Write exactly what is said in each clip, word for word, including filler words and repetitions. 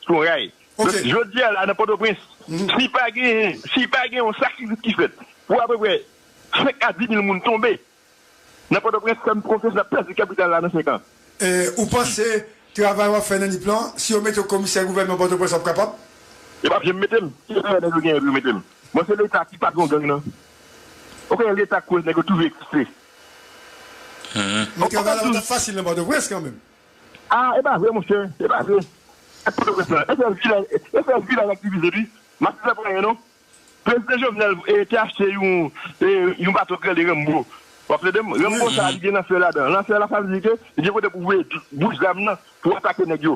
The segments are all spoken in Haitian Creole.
sou yon ray. Donk, jodi a la, nan Pòtoprens, si pa gen, si pa gen yon sakrifis ki fèt pou apeprè senk a dis mil moun tonbe, nan Pòtoprens, fè m konfyans, n ap pèdi kapital la nan senk an. E, ou panse travay w ap fè nan Nip lan, si yo mete w komisè gouvènman Pòtoprens, w ap kapab? Yo p ap janm mete m. Ki enterè nèg yo genyen pou yo mete m? Mwen, se Leta ki patwon gang nan. Ou konnen Leta k koz nèg yo toujou egziste. Men travay la pa t ap fasil nan Pòtoprens kanmenm. Ah, e pa vre, monchè. E pa vre. Ak Pòtoprens lan. E fè vilaj, e fè vilaj ak divize, wi. Matisan pa anyen, non. Prezidan Jovenel, eh, te achte yon, eh, yon bato ki rele Rambo. W ap tande m? Rambo sa a, li gen lansè ladan. Lansè la, sa vle di ke li gen kote pou voye bouch zam nan pou atake nèg yo.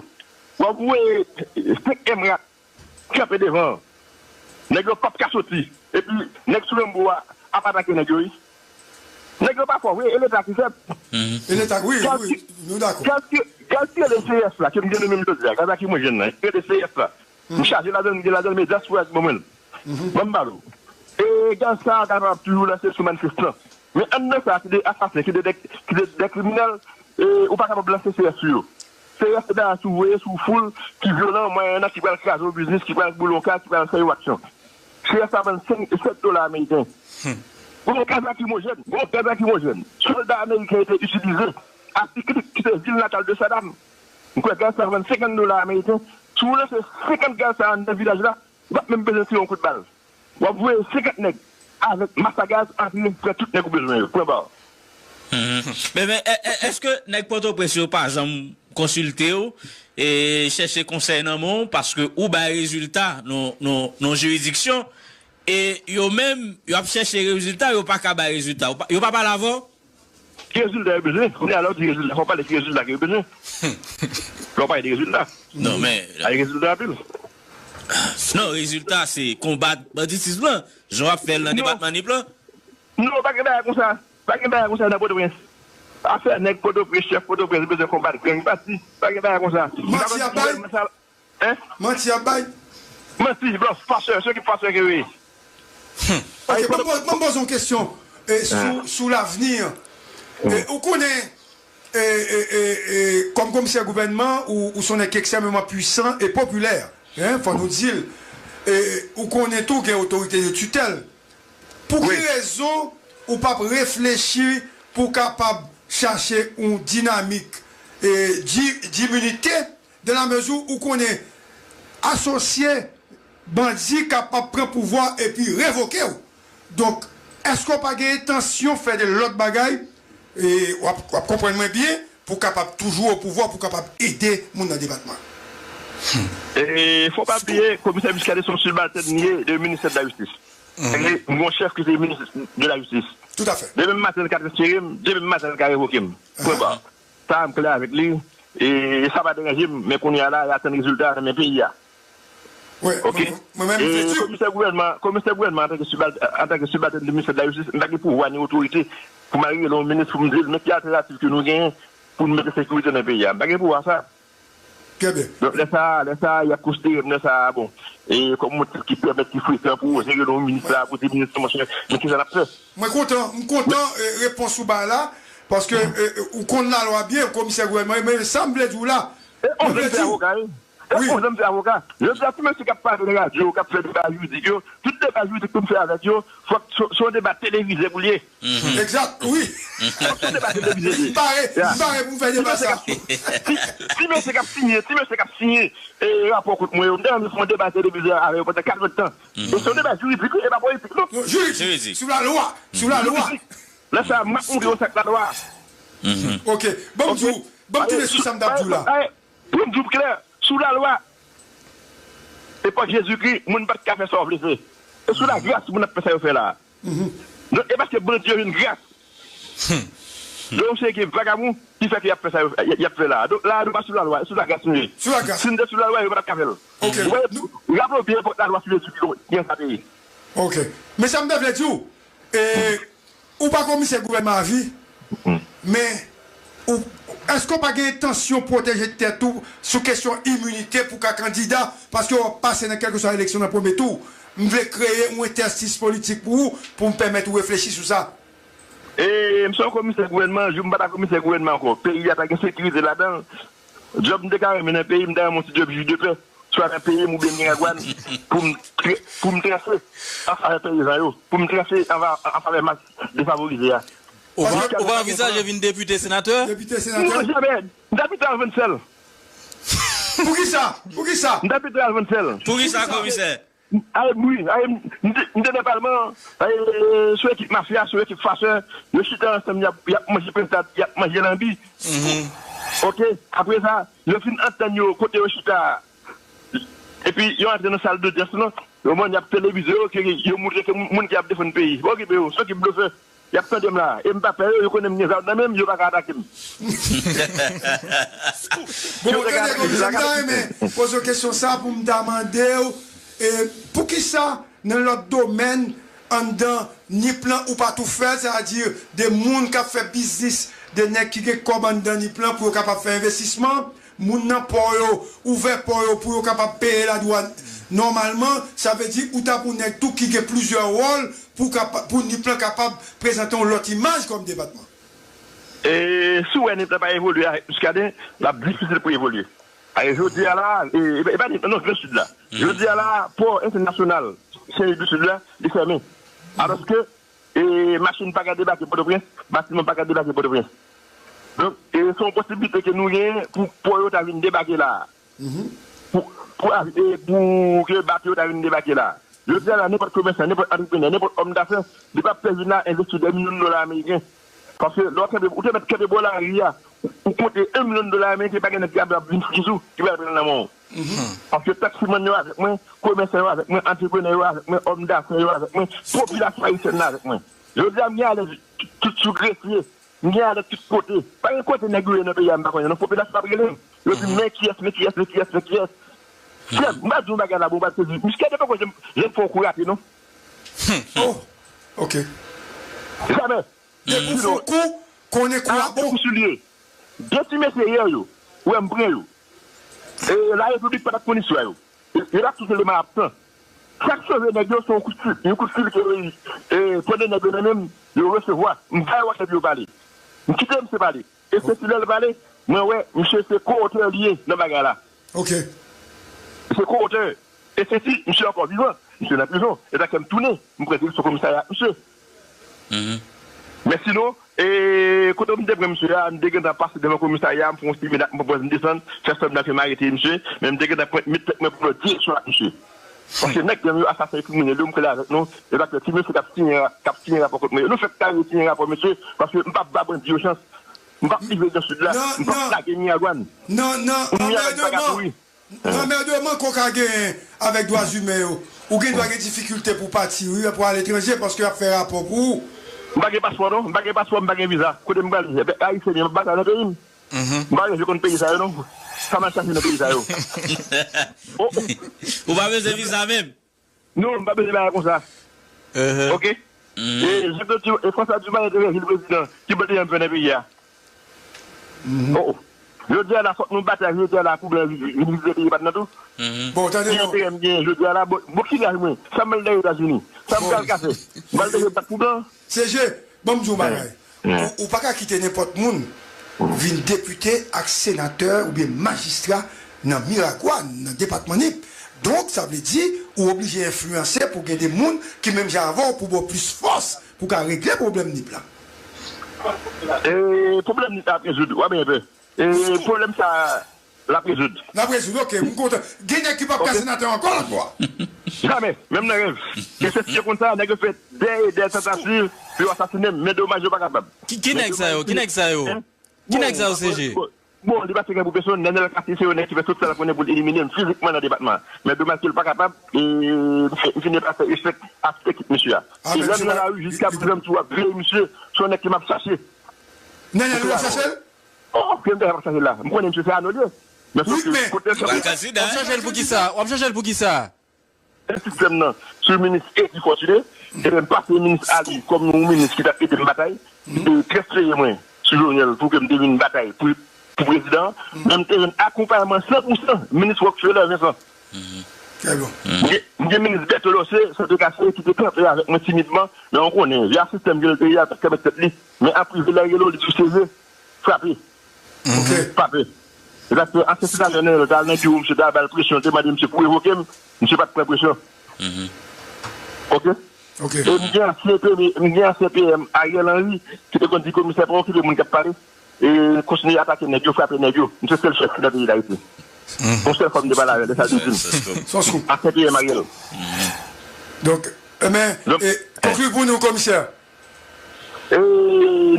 W ap voye, eh, senk M rat kanpe devan an. Nèg yo p ap ka soti. Epi, nèg sou Rambo a ap atake nèg yo, wi. Nèg yo pa fò vre, e Leta ki fèb. E Leta, wi, wi, nou dakò. Gaz ki, gaz ki rele C S la, ke m gen menm jodi a, gaz la ki mwen jwenn nan, ki rele C S la. M chaje ladan l, m gen ladan l, men dyaspora ki ban mwen l. Ban m ba l ou. E gaz sa a kapab toujou lanse sou manifestan. Men anndan sa a, se de asasen, se de, de, se de, de kriminèl, e ou pa kapab lanse C S sou yo. C S se bagay sou voye, sou foul, ki vyolan, mwayennan, ki pral kraze yon biznis, ki pral boule yon kay, ki pral fè yon aksyon. C S la vann senk, sèt dola ameriken. Gon gaz lakrimojèn, gon gaz lakrimojèn. Sòlda ameriken yo te itilize Atikrik, ki se vil natal de Saddam. M kwè gaz sa vann senkant dola ameriken. Si w lanse senkant gaz sa anndan vilaj la, ou p ap menm bezwen tire yon kout bal. W ap voye senkant nèg avèk mas a gaz antre, pran tout nèg ou bezwen yo. Pwen ba. Men, men, è- è- èske nèg Pòtoprens yo pa janm konsilte w e chèche konsèy nan men w? Paske ou bay rezilta nan, nan, nan jiridiksyon e yo menm, yo ap chèche rezilta, yo pa ka bay rezilta. Ou pa- Yo pa pale avè w? Ki rezilta yo bezwen? Kounye a la w di rezilta, fò w pale ki rezilta ke yo bezwen. Lè w pale de rezilta. Non, men ay rezilta anpil. Non, rezilta se konbat banditis lan, jan w ap fè l nan depatman Nip lan. Non, pa gen bagay konsa. Pa gen bagay konsa nan Pòtoprens. Afè nèg Pòtoprens, chèf Pòtoprens bezwen konbat gang, pati. Pa gen bagay konsa. Manti ap bay? Hein? Manti ap bay? Manti, blòf, pastè, se ki pastè ke yo ye? Ok, ban m poze yon kesyon, eh, sou, sou lavni an. Eh, ou konnen, eh, eh, eh, eh, kòm komisè gouvènman, ou, ou se yon nèg ki ekstrèmeman pwisan e popilè, hein, fò nou di l. Eh, ou konnen tou gen otorite de titèl. Pou ki rezon ou p ap reflechi pou w kapab chache yon dinamik, eh, di- diminite, dans la mesure ou konnen asosye bandi kapab pran pouvwa epi revoke w? Donk, èske w pa gen entansyon fè de lòt bagay, e w ap, w ap konprann mwen byen, pou w kapab toujou o pouvwa, pou w kapab ede moun nan depatman? E fò pa bliye, komisè Muscadin se yon sibaltèn li ye de ministè de la jistis. E m gon chèf ki se minis de la jistis. Toutafè. Demen maten l ka transfere m, demen maten l ka revoke m. Pwen ba. Sa a m klè avèk li. E sa pa deranje m, men kounye a la, y a tann rezilta nan men peyi a. Ok. E komisè gouvènman, komisè gouvènman antanke sibal- antanke sibaltèn de ministè de la jistis, m pa gen pouvwa ni otorite pou m al rele yon minis pou m di l, men ki altènativ ke nou genyen pou n mete sekirite nan peyi a. M pa gen pouvwa sa. Donk, lè sa a, lè sa a, y ap konsidere m, lè sa a, bon, e kòm yon tip ki pèmèt, ki frekan pou oze rele yon minis la, pou di minis lan, monchè, men kisa n ap fè? Mwen kontan, m kontan, eh, repons ou bay la, paske, eh, ou konn lalwa byen, komisè gouvènman, men sa m vle di w la, e mwen vle di w. E onz an m fè avoka, wi. E onz an m fè avoka. Jodi a, tout mesye k ap pale nan radyo, k ap fè deba jiridik yo, tout deba jiridik pou m fè avèk yo, fòk se, se yon deba televize pou l ye. Egzak, wi. Fòk se yon deba televize li ye. M pare, m pare pou m fè deba sa. Ti mesye k ap siyen, ti mesye k ap siyen, e, rapò kont mwen yo, m ta renmen fè yon deba televize avè yo pandan kat èdtan. E se yon deba jiridik, wi, e pa politik, non. Non, jiridik. Sou lalwa, sou lalwa. Jiridik. Lè sa a, m ap montre yo sa k lalwa. Ok, ban m di w, ban m tounen sou sa m t ap di w la. Pou m di w klè, sou lalwa, epòk Jezikri, moun pa t ka fè sa w vle fè. E sou lagras moun ap fè sa yo fè la a. Donk, e paske bandi yo jwenn gras. Donk, se gen vagabon ki fè ke y ap fè sa yo, y, y ap fè la a. Donk, la a, nou pa sou lalwa, e sou lagras nou ye. Sou lagras. Si n te sou lalwa, yo pa t ap ka fè l. Ok. Ou wè, raple w byen, epòk lalwa sou Jezikri, gen sa te ye. Ok. Men sa m te vle di w, e, Ou pa komisè gouvènman avi, men ou, èske w pa gen entansyon pwoteje tèt ou sou kesyon iminite pou w ka kandida, paske w ap pase nan kèlkeswa eleksyon nan premye tou? M vle kreye yon entèstis politik pou ou, pou m pèmèt ou reflechi sou sa. E m se yon komisè gouvènman, jou m pa ta komisè gouvènman ankò, peyi a ta gen sekirite ladan l. Djòb m te ka renmen nan peyi m, m ta renmen yon ti djòb jij de pè. travè peyi m oubyen Miragwàn pou m tra- pou m tranche an favè peyizan yo, pou m tranche an fa- an favè mas defavorize a. Ou pa, ou pa anvizaje vin depite, senatè? Depite, senatè? Non, jamè. M t ap pito al vann sèl. Poukisa? Poukisa? M t ap pito al vann sèl. Poukisa, komisè? Ay, wi, ay, m, m te, m te nan palman, ay, sou ekip mafya, sou ekip fachè, yo chita ansanm, y ap, y ap manje pentad, y ap manje lanbi. Mhm. Oke, apre sa, yo fin antann yo kote yo chita a. Epi, yo antre nan sal dodyans lan, yo mande, y ap televize yo, ke yo moutre ke moun ki ap defann peyi. Okipe yo, se ki blofè. Y ap tande m la. E m pa pè yo, yo konnen m gen zam nan men m, yo pa ka atake m. Bon, tande, komisè, m ta renmen poze w kesyon sa pou m ta mande w, e, poukisa nan lòt domèn anndan nip lan ou pa tou fè l, sètadi de moun k ap fè biznis, de nèg ki gen kòb anndan nip lan pou yo kapab fè envestisman, moun nan pò yo, ouvè pò yo pou yo kapab peye ladwàn nòmalman, sa vle di ou ta pou nèg tou ki gen plizyè wòl pou kapa- pou nip lan kapab prezante yon lòt imaj kòm depatman. E si w wè nip lan pa evolye avèk Muscadin, l ap difisil pou evolye. E jodi a la, e, e, e pa nip, non, Gran Sid la. Jodi a la, pò entènasyonal Sen Lis di Sid la, li fèmen. Alòske, e, machin pa ka debake Pòtoprens, batiman pa ka debake Pòtoprens. Donk, e, se yon posiblite ke nou genyen pou pò yo ta vin debake la a. Pou, pou, e, pou ke bato yo ta vin debake la a. Jodi a la, nenpòt komèsan, nenpòt antreprenè, nenpòt òm dafè, li p ap pè vin la envesti dè milyon dola ameriken. Paske lè w kenbe, ou te mèt kenbe bò lari a, ou, ou konte en milyon dola ameriken, pa gen nèg ki ap vin fouti sou, ki pral pran nan men w. Paske taksimann yo avèk mwen, komèsan yo avèk mwen, antreprenè yo avèk mwen, òm dafè yo avèk mwen, popilasyon ayisyèn nan avèk mwen. Jodi a, m gen alèz tout, tout sou gresye, m gen alèz tout kote. Pa gen kote nèg yo ye nan peyi a, m pa konnen non, popilasyon ap rele m. Yo di, men kiyès, men kiyès, men kiyès, men kiyès. Frè m, m pa di yon bagay la, bon, m pa sezi. Miskadè poko janm, janm fè yon kou rate, non. Oh, ok. Jamè. Depi w fè yon kou, konnen kou a bon. Kou sou lye. De ti mesye yè yo, ou wè m pran yo. E, Larepiblik pa t ap konn istwa yo. E, yo t ap sou seleman absan. Sa k sove nèg yo, se yon kout fil, yon kout fil ke, e, pran de nèg yo nan men m, yo resevwa. M bay wòch epi yo pale. M kite misye pale. E se si lè l pale, mwen wè, misye se ko-otè li ye nan bagay la. Ok. Se ko-otè. E se si misye ankò vivan, misye nan prizon. E sa k fè m tounen, m pran direksyon komisarya ak misye. Men sinon, e, kote m te pran misye a, m te gentan pase devan komisarya, m fè yon simen ak m pran pòz m desann, fè sanblan ke m arete misye, men m te gentan pran, met tèt mwen pou lòt direksyon ak misye. Paske nèg gang yo, asasen e kriminèl yo, m kwè l avèk nou, e pa ti mesye k ap siyen, k ap siyen rapò kont mwen yo. Nou fèk kare siyen rapò, mesye, paske m p ap ba bandi yo chans. M p ap livre Gran Sid la, m p ap lage Miragwàn. Pou Miragwàn pa ka pouri. Nan anmèdman ke w ka genyen avèk dwa imen yo, ou gen dwa gen difikilte pou w pati, wi, pou w al etranje, paske y ap fè rapò pou ou. M pa gen paspò, non. M pa gen paspò, m pa gen viza. Kote m prale? Ayisyen, m ap batay nan peyi m. M pa reve konn peyi sa yo, non. Sa m al chache nan peyi sa yo? Oh, oh. Ou pa bezwen viza menm? Non, m pa bezwen bagay konsa. Oke? E, jan ke ti, e François Dumas te vin prezidan, ki bò te janm fè nan peyi a? Oh, oh. Jodi a la, fòk nou batay, jodi a la, pou blan vin vizite peyi pa n nan tou. Bon, tande non. Ki enterè m genyen jodi a la? Bon, bon, ki laj mwen? Sa m al dèyè Etazini? Sa m pral ka fè? M pral dèyè bat pou blan? Se je, ban m di w yon bagay. Ou, ou pa ka kite nenpòt moun vin depite ak senatè oubyen majistra nan Miragwàn, nan depatman Nip. Donk, sa vle di, ou oblije enfliyanse pou gen de moun ki menm jan avè w pou ba w plis fòs pou w ka regle pwoblèm Nip la. E, pwoblèm Nip la ap rezoud, w a byen pè. E, pwoblèm sa a, l ap rezoud. L ap rezoud, ok, m kontan. Gen nèg ki p ap ka senatè ankò lòt bò a. Jamè, menm nan rèv. E se si yo konn sa, nèg yo fè dè e dè tantativ pou yo asasinen m, men domaj yo pa kapab. Ki, ki nèg sa yo? Ki nèg sa yo? Ki nèg sa yo, C G? Bon, bon, li pa t gen pou pèsonn, Nenel Cassy se yon nèg ki fè tout sa l ap konnen pou l elimine m fizikman nan depatman an. Men domaj ke l pa kapab, e, m fin, m fin pase respè ak ekip mesye a. E lè m nan lari jiska prezan m toujou ap veye misye, se yon nèg ke m ap chache. Nenel, ou ap chache l? Oh, ke m ta ap chache la. M konnen misye se Ano l ye. Men sòf ke kote l sòti. W ap chache l pou kisa? W ap chache l pou kisa? Ensiklèm nan sou minis Eddy Fortuné, ebyen m pase minis a li kòm yon minis ki t ap ede m batay, ki te transfere mwen sou Jovenel pou ke m te vin batay pou, pou prezidan an. Men m te jwenn akonpayman san pou san minis Rockfeller Vincent. M gen, m gen minis Bertho Lorcé, Santo Café, ki te kanpe avèk mwen timidman, men w konnen, via sistèm ke l te ye a, l pa t ka mèt tèt li. Men ap rive lè rele w, li di w, Seze, frape. Frape. Se paske ansyen senatè Nènèl te al nan biwo misye, te al ba l presyon, te mande misye pou revoke m, misye pa t pran presyon. Oke? Ok. E m gen ansyen premye, m gen ansyen P M Ariel Henry, ki te konn di komisè pa okipe moun k ap pale, e kontinye atake nèg yo, frape nèg yo. M se sèl chèf ki nan peyi Dayiti. Yon sèl fwa m te pale avè l, e sa l te di m. Son sou. Ansyen P M Ariel. Donk, enben, Donk- e, konkli pou nou, komisè. E,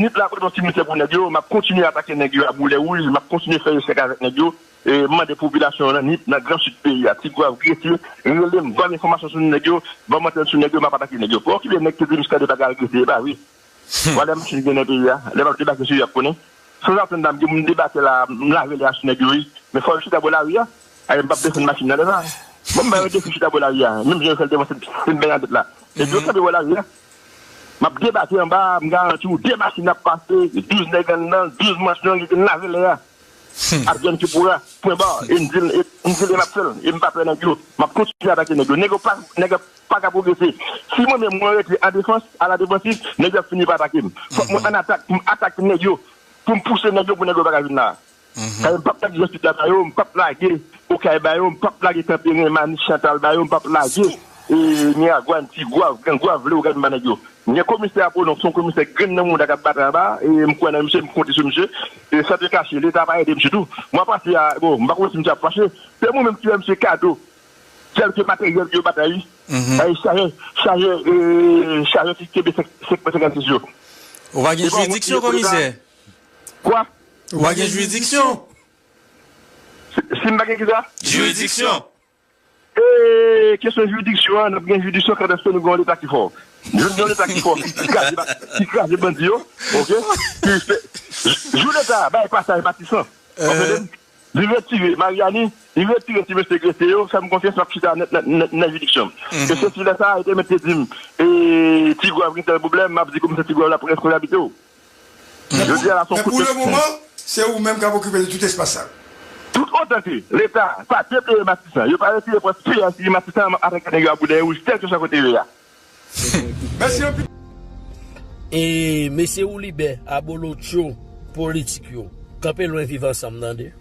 nip la ap ret yon simitè pou nèg yo, m ap kontinye atake nèg yo a boulè wouj, m ap kontinye fè echèk avèk nèg yo. E, m mande popilasyon an nan nip, nan gran sid peyi a, Ti Gwav, Gresye, rele m, ban m enfòmasyon sou nèg yo, ban m antèn sou nèg yo, m ap atake nèg yo. Pa okipe nèg ki di m si tande pa ka al Gresye, e pa vre. Wè lè machin gen nan peyi a, lè m ap debake sou yo, y ap konnen. Sanzatann la, m gen moun debake la, m lave lè a sou nèg yo, wi. Men fò yo chita bò lari a. Aye, m p ap desann machin nan lè sa. Bon, m ba yo defi chita bò lari a. Menm jan yo fè l devan Sen Bènadèt la. Epi yo kanpe bò lari a. M ap debake anba a, m garanti w, de machin ap pase, douz nèg anndan, douz machin, yo gen lave lè a. Advienne que pourra, pwen ba, e m di l, e m di l, e m ap fè l, e m pa pè nèg yo. M ap kontinye atake nèg yo. Nèg yo pa, nèg yo pa ka pwogrese. Si mwen menm mwen rete an defans, a la defansiv, nèg yo ap fini pa atake m. Fòk mwen an atak, pou m atake nèg yo, pou m pouse nèg yo, pou nèg yo pa ka vin la. Kay m p ap lage Jean Philippe la ba yo, m p ap lage Okay ba yo, m p ap lage Kanperen, Mani, Chantal ba yo, m p ap lage, e, Miragwàn, Ti Gwav, Gran Gwav, Lewogàn ba nèg yo. M gen komisè Apolon, se yon komisè grenn nan mouda k ap batay anba, e m kwè nan misye, m konte sou misye. E san te kache, Leta pa ede misye tou. Mwa pase a, bon, m pa konnen si misye ap fache. Se mwen menm ki fè misye kado kèlke materyèl pou yo batay, wi. Ay, chajè, chajè, e, chajè ki kenbe senk, senk pwen senkannsis yo. Ou pa gen jiridiksyon, komisè? Kwa? Ou pa gen jiridiksyon? Si, si m pa gen ki sa? Jiridiksyon. E, kesyon jiridiksyon an, n ap gen jiridiksyon kantèske nou gen yon Leta ki fò. Nou gen yon Leta ki fò, ki kraze ba-, ki kraze bandi yo, oke? Ki fè, jou Leta bay pasaj Matisan. Konprann? Li retire Maryani, li retire ti mesye Gresye yo, fè m konfyans, m ap chita nan, nan, nan, nan jiridiksyon. E se si lè sa a, yo te mèt te di m, e, Ti Gwav gen tèl pwoblèm, m ap di komisè Ti Gwav la pran responsabilite w. Jodi a la, se yon Men kout pou tèt. Le moman, se ou menm k ap okipe de tout espas sa. Tout otan ke Leta pa depleye Matisan, yo pa retire pwòs P S ki Matisan, m ap atake nèg yo a boulè wouj, kèlkeswa kote yo ye a. Mèsi anpil. E mesye Woulibè, abolotcho politik yo, kanpe lwen Viv Ansanm, tande.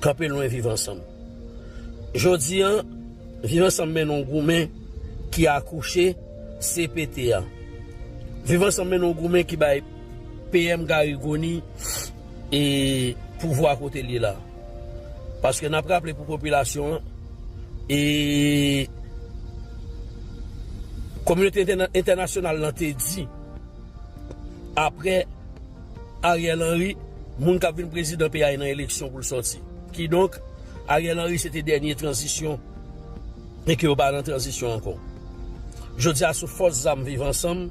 Kanpe lwen Viv Ansanm. Jodi a, Viv Ansanm mennen yon goumen ki akouche C P T a. Viv Ansanm mennen yon goumen ki bay P M Garry Conille e pouvwa kote l ye la. Paske n ap raple pou popilasyon an, e kominote entèna-, entènasyonal lan te di, apre Ariel Henry, moun k ap vin prezidan peyi a nan eleksyon pou l sòti. Kidonk, Ariel Henry se te dènye tranzisyon e ke yo pa nan tranzisyon ankò. Jodi a, sou fòs zam Viv Ansanm,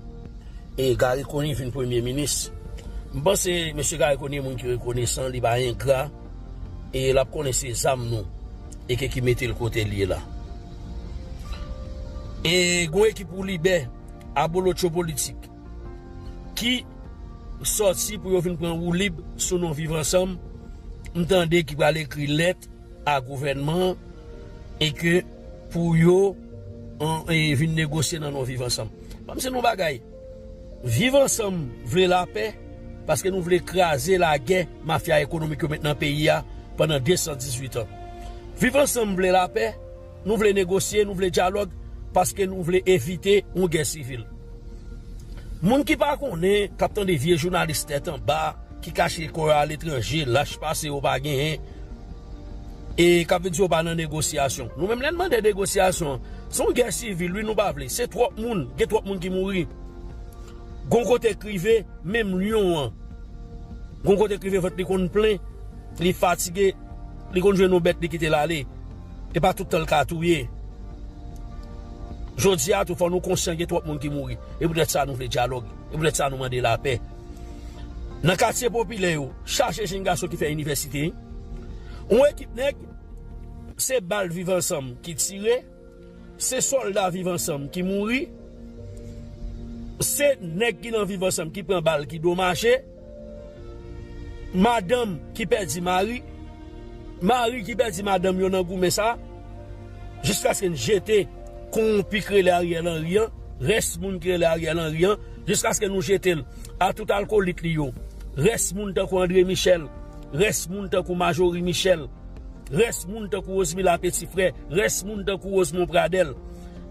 e Garry Conille vin premye minis. M panse mesye Garry Conille moun ki rekonesan, li pa engra, e l ap konnen se zam nou e ke ki mete l kote l ye la. E gon ekip Woulibè, abolotcho politik, ki sòti pou yo vin pran woulib sou non Viv Ansanm, m tande ki pral ekri lèt a gouvènman an e ke pou yo an, e, vin negosye nan non Viv Ansanm. Ban m di nou yon bagay. Viv Ansanm vle lapè paske nou vle kraze lagè mafya ekonomik yo met nan peyi a pandan de san dizuit an. Viv Ansanm vle lapè, nou vle negosye, nou vle dyalòg paske nou vle evite yon gè sivil. Moun ki pa konnen, k ap tande vye jounalis tèt anba, ki kache kò yo aletranje, lach pase yo pa genyen, e k ap vin di yo pa nan negosyasyon. Nou menm lè n mande negosyasyon, se yon gè sivil, wi, nou pa vle. Se twòp moun, gen twòp moun ki mouri. Gon kote k rive, menm lyon an, gon kote k rive vant li konn plen, li fatige, li konn jwenn yon bèt, li kite l ale. E pa tout tan l ka touye. Jodi a tou, fò nou konsyan gen twòp moun ki mouri. E poutèt sa nou vle dyalòg. E poutèt sa nou mande lapè. Nan katye popilè yo, chaje jenn gason ki fè inivèsite. Yon ekip nèg, se bal Viv Ansanm ki tire, se sòlda Viv Ansanm ki mouri, se nèg ki nan Viv Ansanm ki pran bal, ki domaje, madanm ki pèdi mari, mari ki pèdi madanm yo nan goumen sa, jiskaske n jete kowonpi k rele Ariel Henry an, rès moun ki rele Ariel Henry an, jiskaske nou jete l a tout alkolik li yo, rès moun tankou André Michel, rès moun tankou Majorie Michel, rès moun tankou Rosemila Petit Frère, rès moun tankou Rosemond Pradel,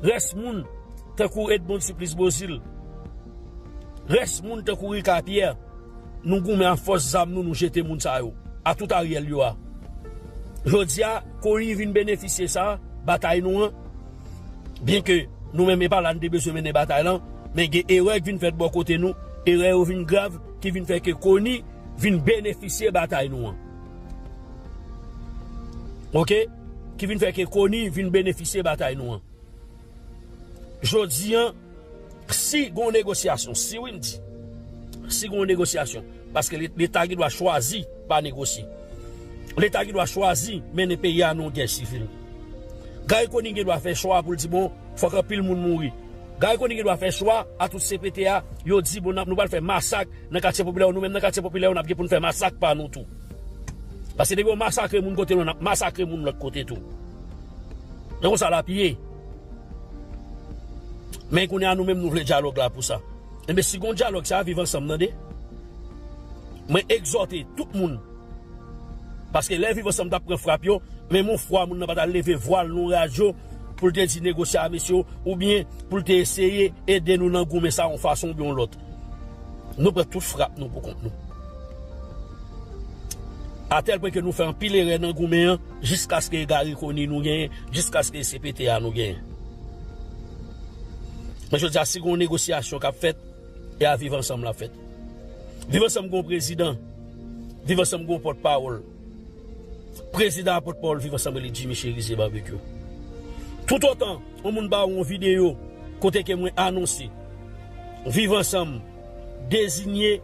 rès moun tankou Edmonde Supplice Beauzile, rès moun tankou Ricard Pierre, nou goumen a fòs zam nou, nou jete moun sa yo. A tout Ariel yo a. Jodi a, Conille vin benefisye sa, batay nou an. Byenke nou menm e pa la n te bezwen mennen batay lan, men gen erè ki vin fèt bò kote nou, erè yo vin grav, ki vin fè ke Conille vin benefisye batay nou an. Oke? Ki vin fè ke Conille vin benefisye batay nou an. Jodi an, si gon negosyasyon, si wi m di, si gon negosyasyon, paske le- Leta gen dwa chwazi pa negosye. Leta gen dwa chwazi mennen peyi a nan yon gè sivil. Gary Conille gen dwa fè chwa pou l di, bon, fòk anpil moun mouri. Gary Conille gen dwa fè chwa a tout C P T a, yo di, bon, n ap- nou pral fè masak nan katye popilè yo, nou menm nan katye popilè yo, n ap gen pou n fè masak pa nou tou. Paske depi yo masakre moun kote nou, n ap masakre moun lòt kote tou. E konsa l ap ye. Men kounye a nou menm nou vle dyalòg la pou sa. Enben si gon dyalòg se a Viv Ansanm tande. Mwen egzòte tout moun. Paske lè Viv Ansanm t ap pran frap yo, menm yon fwa moun nan pa t al leve vwa l nan yon radyo pou l te di negosye a mesye yo, oubyen pou l te eseye ede nou nan goumen sa yon fason oubyen yon lòt. Nou pran tout frap nou pou kont nou. Atèl pwen ke nou fè anpil erè nan goumen an, jiskaske e Gary Conille nou genyen, jiskaske e C P T a nou genyen. Men jodi a, si gon negosyasyon k ap fèt, e a Viv Ansanm l ap fèt. Viv Ansanm gon prezidan, Viv Ansanm gon pòtpawòl. Prezidan a pòtpawòl Viv Ansanm rele Jimmy Chérizier Barbecue. Toutotan yon moun ba ou yon videyo kote ke mwen anonse Viv Ansanm deziye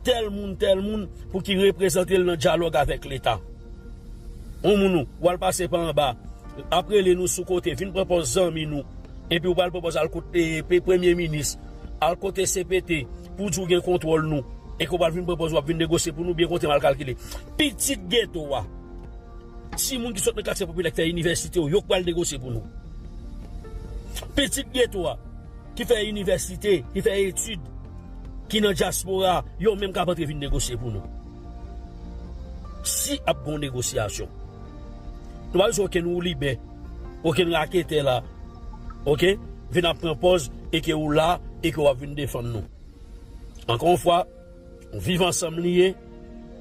tèl moun, tèl moun pou ki reprezante l nan dyalòg avèk Leta. Yon moun ou, w al pase pa anba, ap rele nou sou kote, vin pran pòz zanmi nou, epi w pral pran pòz al kot e, pe- premye minis, al kote C P T, pou di w gen kontwòl nou, e ke w pral vin pran pòz w ap vin negosye pou nou, byen konte mal kalkile. Pitit geto a, timoun ki sot nan katye popilè k fè inivèsite yo, yo k pral negosye pou nou. Pitit geto a, ki fè inivèsite, ki fè etid, ki nan dyaspora, yo menm k ap antre vin negosye pou nou. Si ap gon negosyasyon, nou pa bezwen okenn woulibè, okenn raketè la, oke? Vin ap pran pòz e ke ou la e ke w ap vin defann nou. Ankò yon fwa, Viv Ansanm li ye,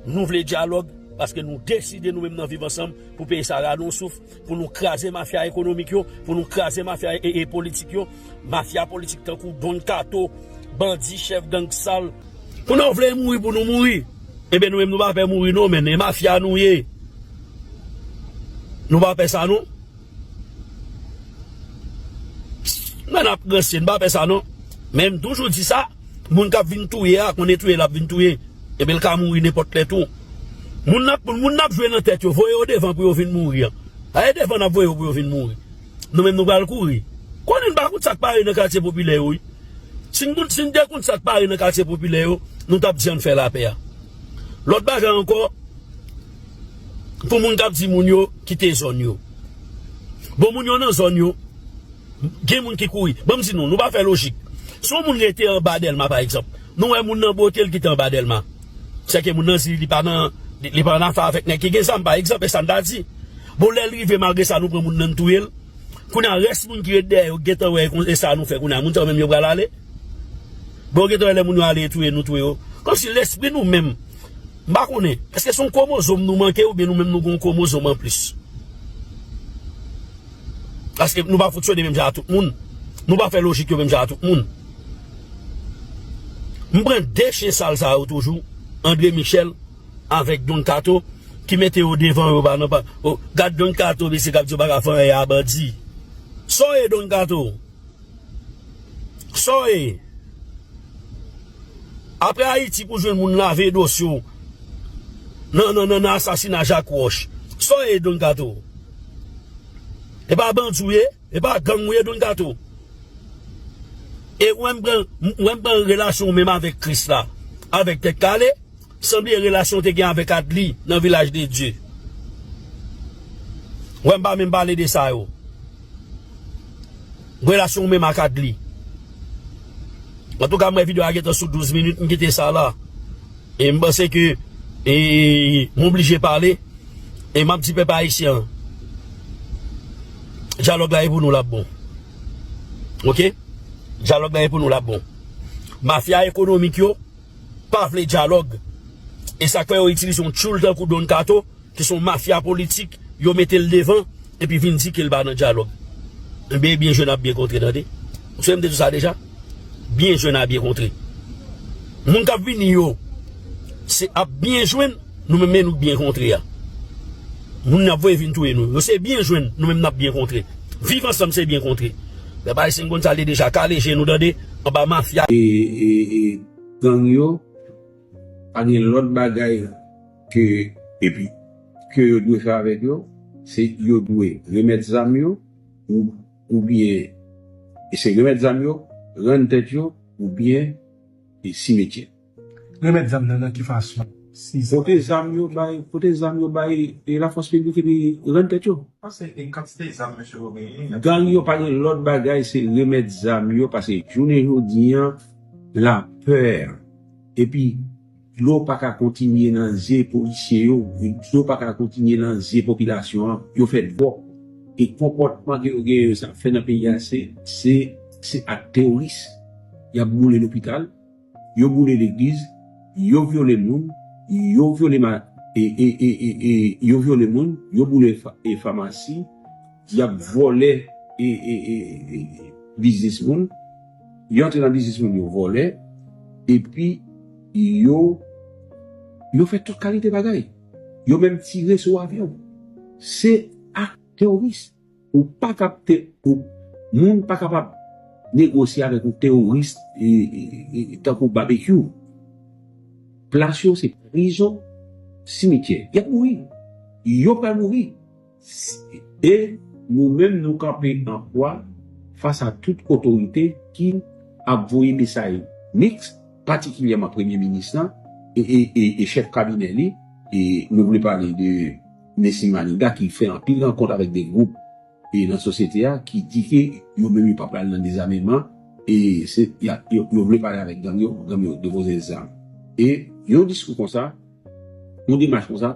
nou vle dyalòg, paske nou deside nou menm nan Viv Ansanm pou peyi sa rale yon souf, pou nou kraze mafya ekonomik yo, pou nou kraze mafya e, e politik yo, mafya politik tankou Don Kato, bandi, chèf gang sal. Pou nou vle mouri pou nou mouri, enben nou menm nou pa pè mouri non, men e mafya nou ye. Nou pa pè sa non. Mwen ap ranse, n pa pè sa non. Men m toujou di sa, moun k ap vin touye a, konnen touye l ap vin touye. Ebyen l ka mouri nenpòt lè tou. Moun n ap, moun n ap jwe nan tèt yo, voye yo devan pou yo vin mouri an. A e devan n ap voye yo pou yo vin mouri. Nou menm nou pral kouri. Konnen n pa konn sa k pare nan katye popilè yo wi. Si n konn, si n te konn sa k pare nan katye popilè yo, nou t ap di ann fè lapè a. Lòt bagay ankò, pou moun k ap di moun yo kite zòn yo. Bon, moun yo nan zòn yo, gen moun ki kouri. Ban m di nou, nou pa fè lojik. Si yon moun rete anba Dèlma, pa egzanp, nou wè moun nan bwote l kite anba Dèlma. Sèke moun nan di li pa nan, li, li pa nan afè avèk nèg ki gen zam, pa egzanp, e sa n ta di. Bon, lè l rive, malgre sa, nou pran moun nan, n touye l. Kounye a, rès moun ki ret dèyè yo gentan wè e sa nou fè kounye a. Moun sa yo menm yo pral ale. Bon, yo gentan wè lè moun yo ale touye, nou touye yo. Kòmsi lespri nou menm, m pa konnen, èske se yon kwomozòm nou manke oubyen nou menm nou gen yon kwomozòm anplis? Paske nou pa fonksyone menm jan a tout moun. Nou pa fè lojik yo menm jan a tout moun. M pran de chen sal sa yo toujou, André Michel avèk Don Kato, ki mete yo devan yo pa nan pa. O, gad Don Kato, mesye k ap di yo pa ka fè anyen a bandi. Sa w ye Don Kato? Sa w ye? Apre Ayiti pou jwenn moun lave dosye w nan, nan, nan, nan asasina Jacques Roche. Sa w ye Don Kato? E pa bandi w ye? E pa gang w ye Don Kato? E w wè m pran, w wè m pran relasyon w menm avèk Kris la, avèk Tèt Kale? Sanble relasyon w te gen avèk Adli nan Vilaj de Dye. Wè m pa menm pale de sa yo. Relasyon w menm ak Adli. Antouka, m wè videyo a gentan sou douz minit, m kite sa la. E m panse ke E m oblije pale. E m ap di pèp ayisyen an, dyalòg la e pou nou l ap bon. Oke? Dyalòg la e pou nou l ap bon. Mafya ekonomik yo pa vle dyalòg. E sa k fè yo itilize yon tchoul tankou Don Kato, ki se yon mafya politik, yo mete l devan, epi vin di ke l pa nan dyalòg. Ebyen, byen jwe n ap byen kontre, tande. Ou sonje m te di w sa deja? Byen jwe n ap byen kontre. Moun k ap vini yo, se ap byen jwenn, nou menm men nou k byen kontre a. Moun n ap voye vin touye nou yo, se byen jwenn, nou menm n ap byen kontre. Viv ansanm se byen kontre. Lè bagay se n konn sa l ye deja, kale je nou, tande, anba mafya. E, e, e, gang yo, pa gen lòt bagay ke, epi, ke yo dwe fè avèk yo, se yo dwe remèt zam yo, ou, oubyen, e se remèt zam yo, rann tèt yo, oubyen, e simetyè. Remèt zam nan, nan ki fason? Si sa Pote zam yo bay, pote zam yo bay, e lafòs piblik epi rann tèt yo. Panse e kantite zam mesye yo genyen. Gang yo pa gen lòt bagay, se remèt zam yo, paske jounen jodi an, lapè. Epi, dlo pa ka kontinye nan zye polisye yo, dlo pa ka kontinye nan zye popilasyon an, yo fè dwòp. E konpòtman ke yo genyen yo sa ap fè nan peyi a, se, se, se ak teworis. Y ap boule lopital, yo boule legliz, yo vyole moun, yo vyole ma, e, e, e, e, e, yo vyole moun, yo boule fa, e famasi, y ap vòlè, e, e, e, e, biznis moun, yo antre nan biznis moun, yo vòlè, epi yo, yo fè tout kalite bagay. Yo menm tire sou avyon. Se ak teworis. Ou pa kap te, ou, moun pa kapab negosye avèk yon teworis, e, e, e, tankou Babekyou. Plas yo se prizon, simityè. Y ap mouri. Yo pral mouri. E nou menm, nou kanpe an kwa fas a tout otorite ki ap voye mesaj miks, patikilyèman premye minis lan e, e, e, e chèf kabinè li. E nou vle pale de Nesmy Manigat, ki fè anpil rankont avèk de gwoup e nan sosyete a, ki di ke yo menm yo pa pral nan dezameman, e se, y a, yo, yo vle pale avèk gang yo, gang yo depoze zam. E yon diskou konsa, yon demach konsa,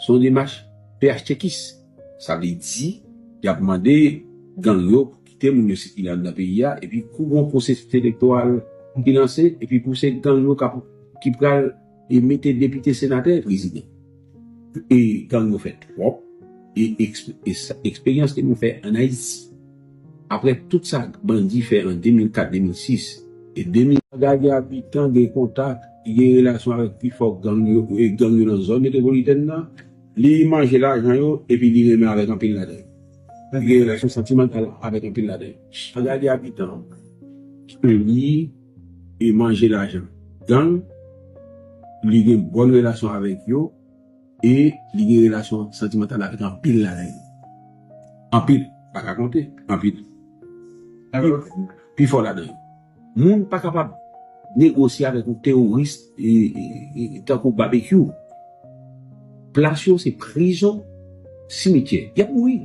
se yon demach P H tchekis. Sa vle di, y ap mande gang yo pou kite moun yo sikile anndan peyi a, epi kou gon pwosesis elektoral ki lanse, epi pou se gang yo k ap, ki pral e mete depite, senatè, prezidan. E gang yo fè twòp. E eksp, e sa, eksperyans ke nou fè ann Ayiti, apre tout sa bandi fè an de mil kat, de mil sis, e de mil, gade abitan gen kontak, li gen relasyon avèk pi fò gang yo, e gang yo nan zòn metwopolitèn nan, li manje lajan yo, epi li renmen avèk anpil ladan yo. Li gen relasyon santimantal avèk anpil ladan yo. Gade abitan, li e manje lajan gang, li gen bòn relasyon avèk yo, e li gen relasyon santimantal avèk anpil ladan yo. Anpil, pa ka konte, anpil. Pi fò ladan yo. Moun pa kapab negosye avèk yon teworis, e, e, e, tankou Babekyou. Plas yo se prizon, simityè. Y ap mouri.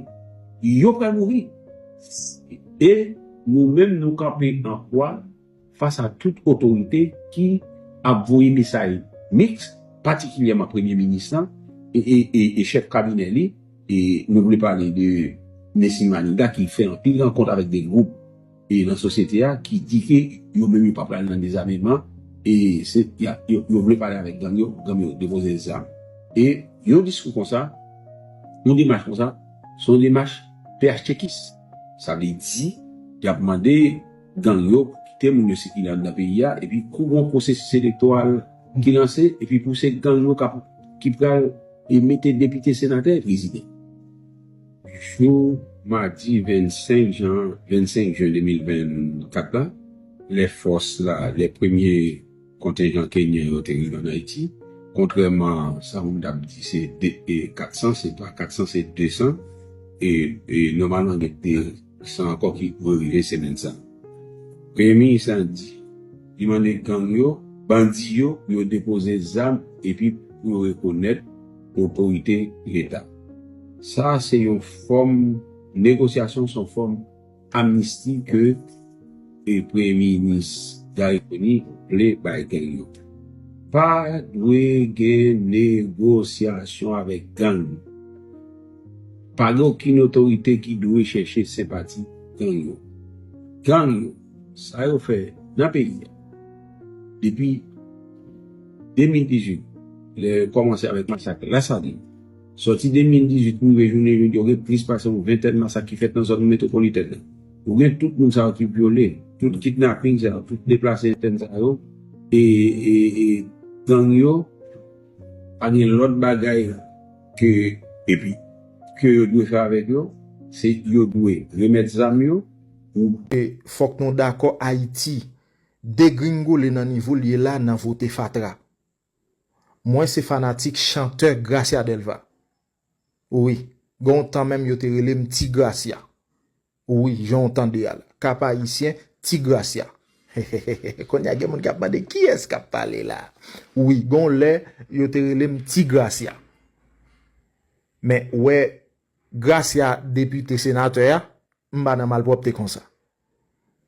Yo pral mouri. E nou menm, nou kanpe an kwa fas a tout otorite ki ap voye mesaj miks, patikilyèman premye minis lan e, e, e, e chèf kabinè li. E nou vle pale de Nesmy Manigat, ki fè anpil rankont avèk de gwoup e nan sosyete a, ki di ke yo menm yo pa pral nan dezameman, e se, y a, yo, yo vle pale avèk gang yo, gang yo depoze zam. E yon diskou konsa, yon demach konsa, se yon demach P H tchekis. Sa vle di, y ap mande gang yo pou kite moun yo sikile anndan peyi a, epi kou gon pwosesis elektoral ki lanse, epi pou se gang yo k ap, ki pral e mete depite, senatè, prezidan. Jou madi vennsenk jan, vennsenk jen de mil vennkat la, lè fòs la, lè premye kontenjan kenyan yo te rive ann Ayiti, kontrèman a sa moun t ap di se de, e, katsan, se pa katsan, se desan, e, e nòmalman gen de san ankò ki dwe rive semèn sa. Premye minis lan di, li mande gang yo, bandi yo, pou yo depoze zam epi pou yo rekonèt otorite Leta. Sa a se yon fòm negosyasyon, se yon fòm amnisti ke, e, Premye Minis Garry Conille vle bay gang yo. Pa dwe gen negosyasyon avèk gang. Pa gen okenn otorite ki dwe chèche senpati gang yo. Gang yo, sa yo fè nan peyi a depi de mil dizuit, lè yo kòmanse avèk masak Lasalin. Sòti de mil dizuit pou rive jounen jodi, yo gen plis pase yon ventèn masak ki fèt nan zòn metwopolitèn nan. Ou gen tout moun sa yo ki vyole, tout kidnaping sa yo, tout deplase entèn sa yo, e, e, e gang yo, pa gen lòt bagay ke, epi, ke yo dwe fè avèk yo, se yo dwe remèt zam yo. E fòk nou dakò, Ayiti degringole nan nivo l ye la nan vote fatra. Mwen se fanatik chantè Gracia Delva. Wi, gen yon tan menm yo te rele m Ti Gracia. Wi, jan w tande a la. Kap Ayisyen, Ti Gracia. Kounye a gen moun k ap mande kiyès k ap pale la. Wi, gen yon lè yo te rele m Ti Gracia. Men, wè, Gracia depite, senatè a, m pa nan malpwòpte konsa.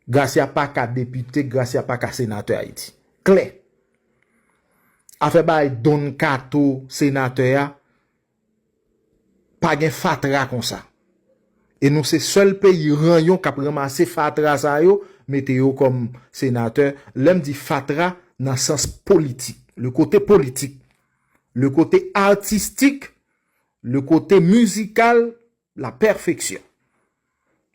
Gracia pa ka depite, Gracia pa ka senatè Ayiti. Klè. Afè bay Don Kato senatè a, pa gen fatra konsa. E nou se sèl peyi ranyon k ap ranmase fatra sa yo, mete yo kòm senatè. Lè m di fatra, nan sans politik, le kote politik, le kote atistik, le kote mizikal, la pèfeksyon.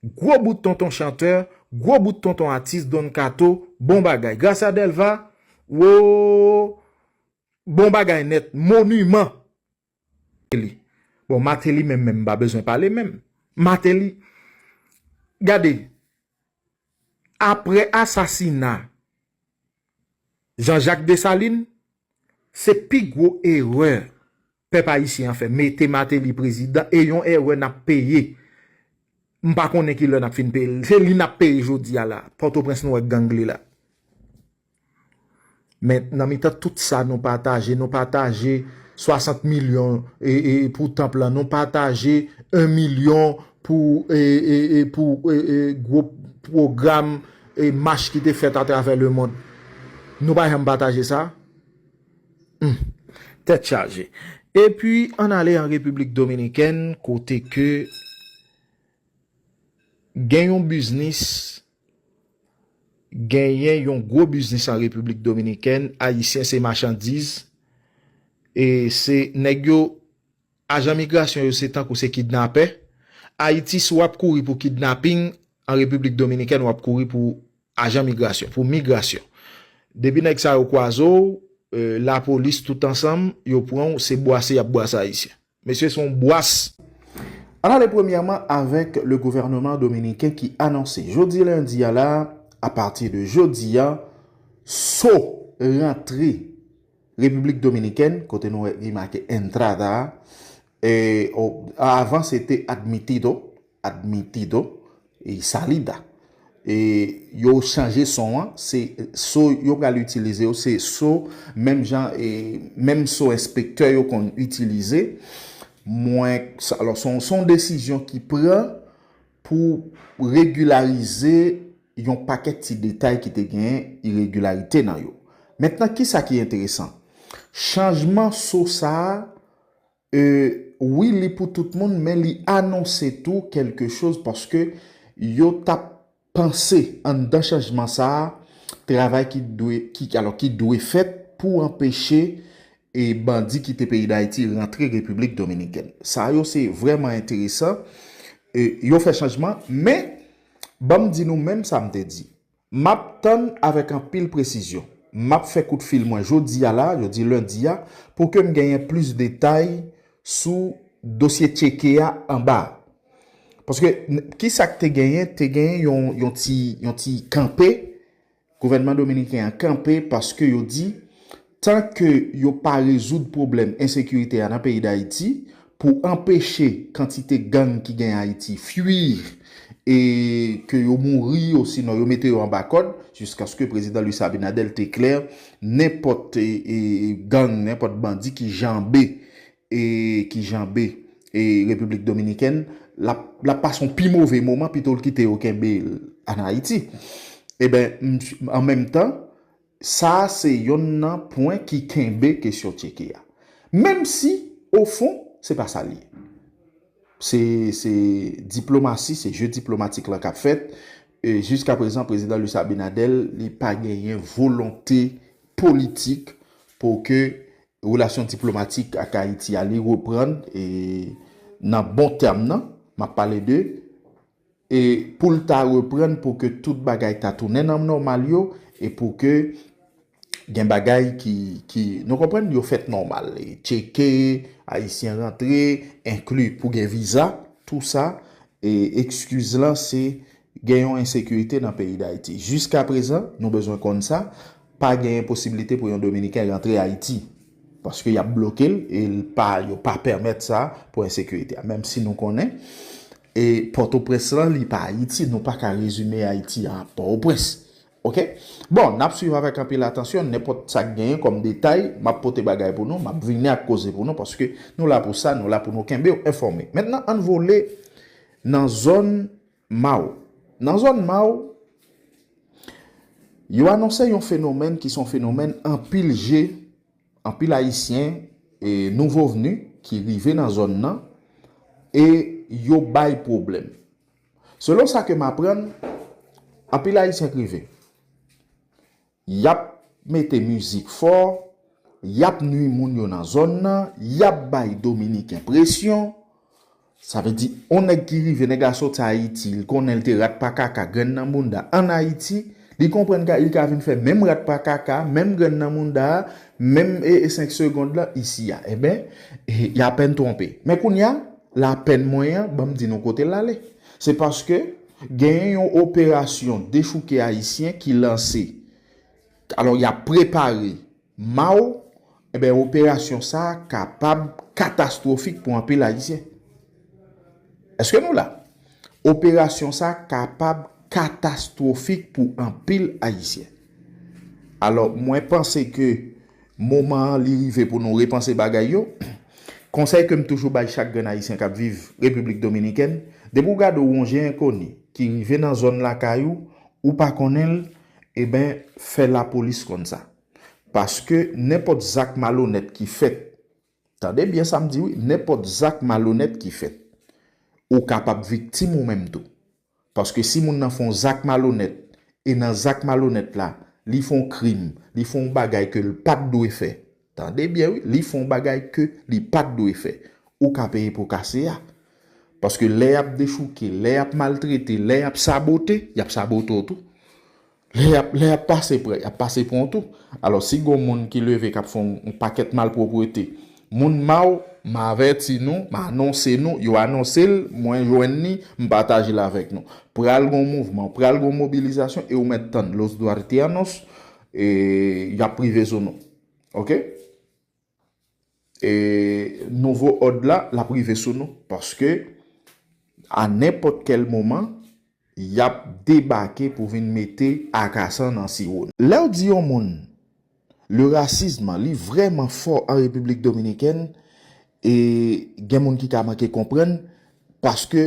Gwo bout tonton chantè, gwo bout tonton atis, Don Kato, bon bagay. Gracia Delva, wo, bon bagay nèt, moniman. Bon, Martelly menm, menm, m pa bezwen pale menm. Martelly, gade, apre asasina Jean-Jacques Dessalines, se pi gwo erè pèp ayisyen an fè, mete Martelly prezidan, e yon erè n ap peye. M pa konnen ki lè n ap fin peye l. Se li n ap peye jodi a la. Pòtoprens nou wè gang li la. Men nan mitan tout sa nou pataje, nou pataje swasant milyon e, e, pou tanp lan, nou pataje en milyon pou, e, e, e, pou e, e, gwo pwogram e mach ki te fèt atravè lemonn. Nou pa janm pataje sa? Hmm. Tèt chaje. Epi, ann ale an Repiblik Dominikèn, kote ke gen yon biznis, genyen yon gwo biznis an Repiblik Dominikèn, Ayisyen se machandiz, e se nèg yo, ajan migrasyon yo se tankou se kidnapè. Ayiti, si w ap kouri pou kidnaping, an Repiblik Dominikèn, w ap kouri pou ajan migrasyon, pou migrasyon. Depi nèg sa yo kwaze w, e, lapolis tout ansanm, yo pran w, se bwase y ap bwase Ayisyen. Mesye, se yon bwas. Ann ale premyèman avèk le gouvènman dominiken ki anonse jodi lendi a la, apati de jodi a, so rantre Repiblik Dominikèn, kote nou wè li make entrada a, e, o, avan se te admitido, admitido, e salida. E yo chanje son an, se so yo pral itilize yo, se so menm jan, e menm so enspektè yo konn itilize. Mwen, sa, alò, se yon, se yon desizyon ki pran pou regilarize yon pakèt ti detay ki te gen iregilarite nan yo. Mentnan, ki sa ki enteresan? Chanjman so sa a, e, wi, li pou tout moun, men li anonse tou kèlke choz paske yo t ap panse anndan chanjman sa a, travay ki dwe, ki, alò, ki dwe fèt pou anpeche e bandi kite peyi Dayiti rantre Repiblik Dominikèn. Sa yo se vrèman enteresan. E, yo fè chanjman, men ban m di nou menm sa m te di. M ap tann avèk anpil presizyon. M ap fè kout fil mwen jodi a la, jodi lendi a, pou ke m genyen plis detay sou dosye tcheke a anba a. Paske, n-, ki sa k te genyen? Te genyen yon, yon ti, yon ti kanpe. Gouvènman dominiken an kanpe paske yo di, tan ke yo pa rezoud pwoblèm ensekirite a nan peyi Dayiti, pou anpeche kantite gang ki gen Ayiti fui e ke yo mouri, osinon yo mete yo anba kòd, jiskaske prezidan Luis Abinader te klè, nenpòt, e, e, gang, nenpòt bandi ki janbe, e, ki janbe, e, Repiblik Dominikèn, l ap, l ap pase yon pi move moman pito l kite yo kenbe l ann Ayiti. Eben, m, an menm tan, Sa a se yonn nan pwen ki kenbe kesyon tcheke a. Menm si, ofon, se pa sa l ye. Se, se diplomasi, se je diplomatik lan k ap fèt. E jiska prezan, prezidan Luis Abinader, li pa genyen volonte politik pou ke relasyon diplomatik ak Ayiti a li reprann, e nan bon tèm nan, m ap pale de, e pou l ta reprann pou ke tout bagay ta tounen nan nòmal yo, e pou ke gen bagay ki, ki, nou konprann, yo fèt nòmal. E tcheke, Ayisyen rantre, enkli pou gen viza, tou sa, e ekskiz lan se gen yon ensekirite nan peyi Dayiti. Jiska prezan, nou bezwen konn sa, pa genyen posiblite pou yon Dominiken rantre Ayiti. Paske y ap bloke l e l pa, yo pa pèmèt sa pou ensekirite a. Menm si nou konnen, e Pòtoprens lan, li pa Ayiti, nou pa ka rezime Ayiti a Pòtoprens. Oke? Bon, n ap swiv avèk anpil atansyon, nenpòt sa k genyen kòm detay, m ap pote bagay pou nou, m ap vini ak koze pou nou, paske nou la pou sa, nou la pou nou kenbe w enfòme. Mentnan, ann vole nan zòn Maw. Nan zòn Maw, yo anonse yon fenomèn ki se yon fenomèn anpil je, anpil Ayisyen, e nouvo vni ki rive nan zòn nan, e yo bay pwoblèm. Selon sa ke m aprann, anpil Ayisyen k rive. Y ap mete mizik fò, y ap nwi moun yo nan zòn nan, y ap bay Dominiken presyon. Sa vle di, yon nèg ki rive, nèg la soti Ayiti, li konnen l te rat pa kaka, grenn nan bounda, ann Ayiti, li konprann ka, li ka vin fè menm rat pa kaka, menm grenn nan bounda a, menm e, e senk segond lan, isi a. Enben, e, y apèn twonpe. Men kounye a, lapèn mwen an, ban m di nou kote l ale. Se paske genyen yon operasyon dechouke ayisyen ki lanse. Alò, y ap prepare Maw, enben, operasyon sa a kapab katastwofik pou anpil Ayisyen. Èske nou la? Operasyon sa a kapab katastwofik pou anpil Ayisyen. Alò, mwen panse ke moman an li rive pou nou repanse bagay yo. Konsèy ke m toujou bay chak grenn Ayisyen k ap viv Repiblik Dominikèn, depi w gade w wonje enkoni ki rive nan zòn lakay ou, ou pa konnen l, enben, fè lapolis konn sa. Paske nenpòt zak malonèt ki fèt, tande byen sa m di wi, nenpòt zak malonèt ki fèt, ou kapab viktim ou menm tou. Paske si moun nan fè yon zak malonèt, e nan zak malonèt la, li fè yon krim, li fè yon bagay ke l pa t dwe fè, tande byen wi, li fè yon bagay ke li pa t dwe fè, ou ka peye po kase a. Paske lè y ap dechouke, lè y ap maltrete, lè y ap sabote, y ap sabote w tou. Lè y ap, lè y ap pase pran, y ap pase pran w tou. Alò, si gon moun ki leve k ap fè yon, yon pakèt malpwoprete, moun Maw, m avèti nou, m anonse nou, yo anonse l, mwen jwenn li, m pataje l avèk nou. Pral gon mouvman, pral gon mobilizasyon, e ou mèt tann Los Duartianos, e y ap rive sou nou. Oke? E nouvo òd la, l ap rive sou nou. Paske, a nenpòt kèl moman, y ap debake pou vin mete akasan nan siwo nou. Lè w di yon moun, le racisme, li vrèman fò an Repiblik Dominikèn, e gen moun ki ka manke konprann, paske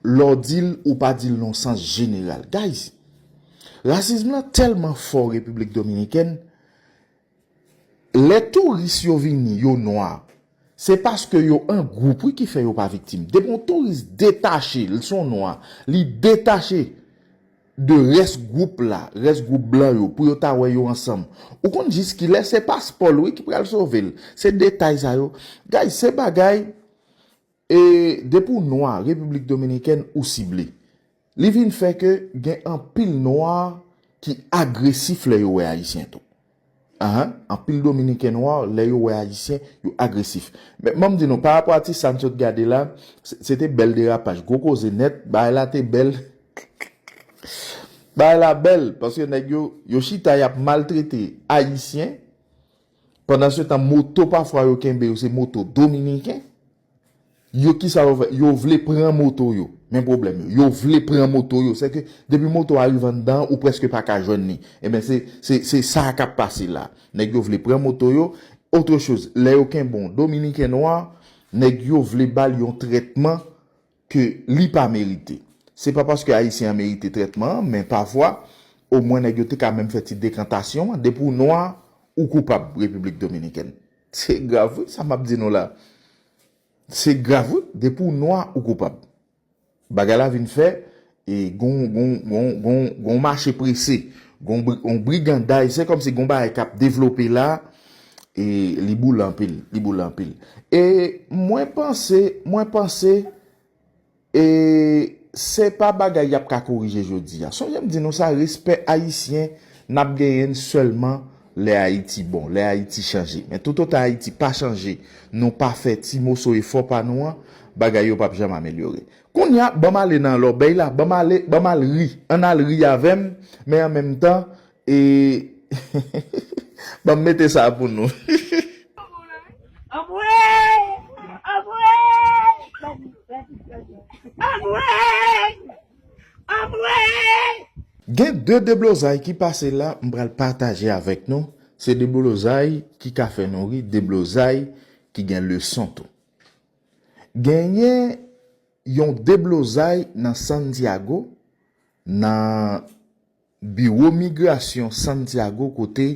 lè w di l, ou pa di l nan sans jeneral. Guys, rasism lan tèlman fò Repiblik Dominikèn, lè touris yo vini, yo nwa, se paske yo an gwoup, wi, ki fè yo pa viktim. Depi yon touris detache, l se yon nwa, li detache de rès gwoup la, rès gwoup blan yo, pou yo ta wè yo ansanm. Ou konn jiskilè, se paspò l, wi, ki pral sove l. Se detay sa yo. Guys, se bagay, e depi w nwa, Repiblik Dominikèn, ou sible. Li vin fè ke gen anpil nwa ki agresif lè yo wè Ayisyen tou. Ahan, anpil Dominiken nwa, lè yo wè Ayisyen, yo agresif. Men, ban m di nou, parapò a ti sa n sot gade la, se, se te bèl derapaj. Gwo koze nèt, bagay la te bèl. Bagay la bèl, paske nèg yo, yo chita, y ap maltrete Ayisyen. Pandan se tan, moto pafwa yo kenbe yo, se moto Dominiken. Yo, kisa yo fè? Yo vle pran moto yo. Men pwoblèm yo. Yo vle pran moto yo. Sèke depi moto a rive anndan, ou prèske pa ka jwenn li. Enben, se, se, se sa k ap pase la. Nèg yo vle pran moto yo. Otre choz, lè yo kenbe yon Dominiken nwa, nèg yo vle ba l yon trètman ke li pa merite. Se pa paske Ayisyen an merite trètman an, men pafwa, Omwen nèg yo te ka menm fè ti dekantasyon an, depi w nwa, ou koupab, Repiblik Dominikèn. Se grav, wi, sa m ap di nou la. Se grav, wi, depi w nwa, ou koupab. Bagay la vin fè, e gon, gon, gon, gon, gon mache prese, gon bri-, gon briganday, se kòmsi gon bagay k ap devlope la, e li boule anpil, li boule anpil. E mwen panse, mwen panse, e se pa bagay y ap ka korije jodi a. Sonje m di nou sa, respè ayisyen, n ap genyen l sèlman lè Ayiti bon, lè Ayiti chanje. Men toutotan Ayiti pa chanje, nou pa fè ti moso efò pa nou an, bagay yo p ap janm amelyore. Kounye a, ban m ale nan lòbèy la, ban m ale, ban m al ri. Ann al ri avè m, men an menm tan, e, ban m mete sa pou nou. Anmwey! Anmwey! Anmwey! Anmwey! Gen de deblozay ki pase la, m pral pataje avèk nou. Se deblozay ki ka fè nou ri, deblozay ki gen leson tou. Genyen yon deblozay nan Santiago, nan biwo migrasyon Santiago, kote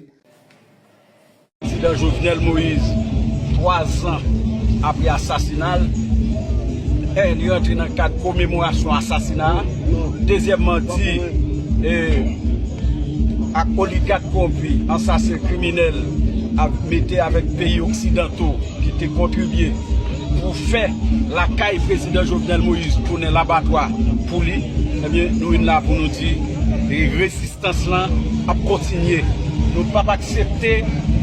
Prezidan Jovenel Moïse, twa zan apre asasina l, e li rantre nan kad komemorasyon asasina a. Dezyèmman, di, e, ak oligak kowonpi, ansasen kriminèl, ap mete avèk peyi oksidanto ki te kontribye pou fè lakay Prezidan Jovenel Moïse tounen labatwa pou li, ebyen, nou vin la pou nou di, e, rezistans lan ap kontinye. Nou p ap aksepte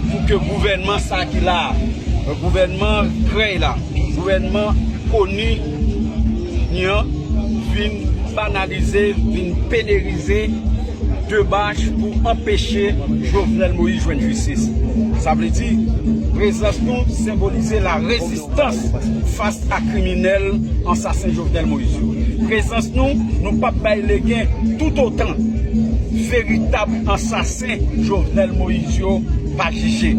pou ke gouvènman sa ki la a, gouvènman krèy la, gouvènman koni ni an vin banalize, vin penerize debach pou anpeche Jovenel Moïse jwenn jistis. Sa vle di, prezans nou senbolize la rezistans fas a kriminèl ansasen Jovenel Moïse yo. Prezans nou, nou p ap bay legen toutotan veritab ansasen Jovenel Moïse yo pa jije.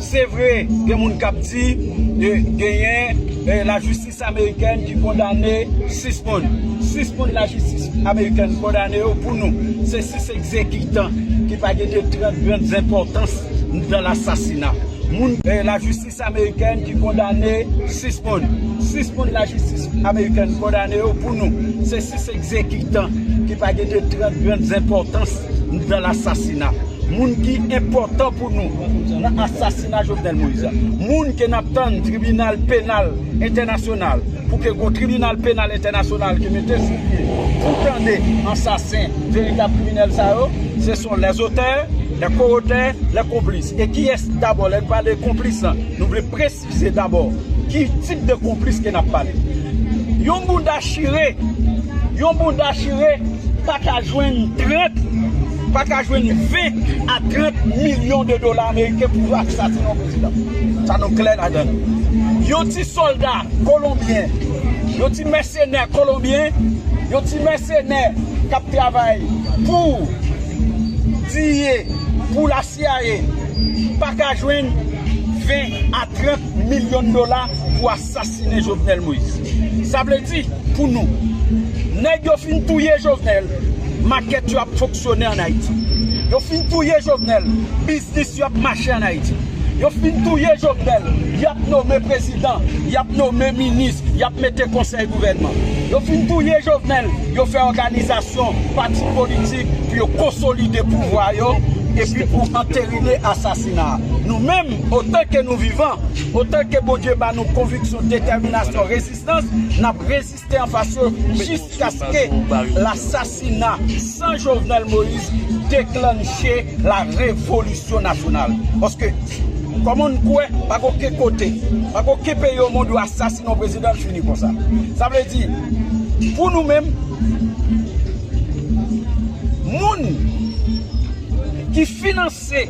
Se vre, gen moun k ap di, e, genyen, e, lajistis amerikèn ki kondane sis moun. Sis moun lajistis amerikèn kondane yo pou nou. Se sis egzekitan ki pa gen de trant grenn enpòtans nan lasasina. Moun, e, lajistis amerikèn ki kondane sis moun. Sis moun lajistis amerikèn kondane yo pou nou. Se sis egzekitan ki pa gen de trant grenn enpòtans nan lasasina. Moun ki enpòtan pou nou nan asasina Jovenel Moïse la. Moun ke n ap tann tribinal penal entènasyonal, pou ke gon tribinal penal entènasyonal ki mete sou pye pou tande ansasen veritab kriminèl sa yo, se son lèzotè, lè kowotè, lè konplis. E kiyès dabò, lè n pale konplis lan, nou vle presize dabò ki tip de konplis ke n ap pale. Yon bounda chire, yon bounda chire pa ka jwenn trant, pa ka jwenn ven a trant milyon de dola ameriken pou asasinen yon prezidan. Sa nou klè ladan l. Yon ti sòlda kolonbyen, yon ti mèsenè kolonbyen, yon ti mèsenè k ap travay pou D I A, pou la C I A, pa ka jwenn ven a trant milyon dola pou asasinen Jovenel Moïse. Sa vle di, pou nou, nèg yo fin touye Jovenel, makèt yo ap fonksyone ann Ayiti. Yo fin touye Jovenel, biznis yo ap mache ann Ayiti. Yo fin touye Jovenel, y ap nome prezidan, y ap nome minis, y ap mete konsèy gouvènman. Yo fin touye Jovenel, yo fè òganizasyon, pati politik pou yo konsolide pouvwa yo, epi pou anterine asasina a. Nou menm, otan ke nou vivan, otan ke Bondye ba nou konviksyon, detèminasyon, rezistans, n ap reziste anfas yo jiskaske lasasina san Jovenel Moïse deklanche la revolisyon nasyonal. Paske, kòman n kwè, pa gen okenn kote, pa gen okenn peyi o mond yo asasinen yon prezidan, l fini konsa. Sa vle di, pou nou menm, moun ki finanse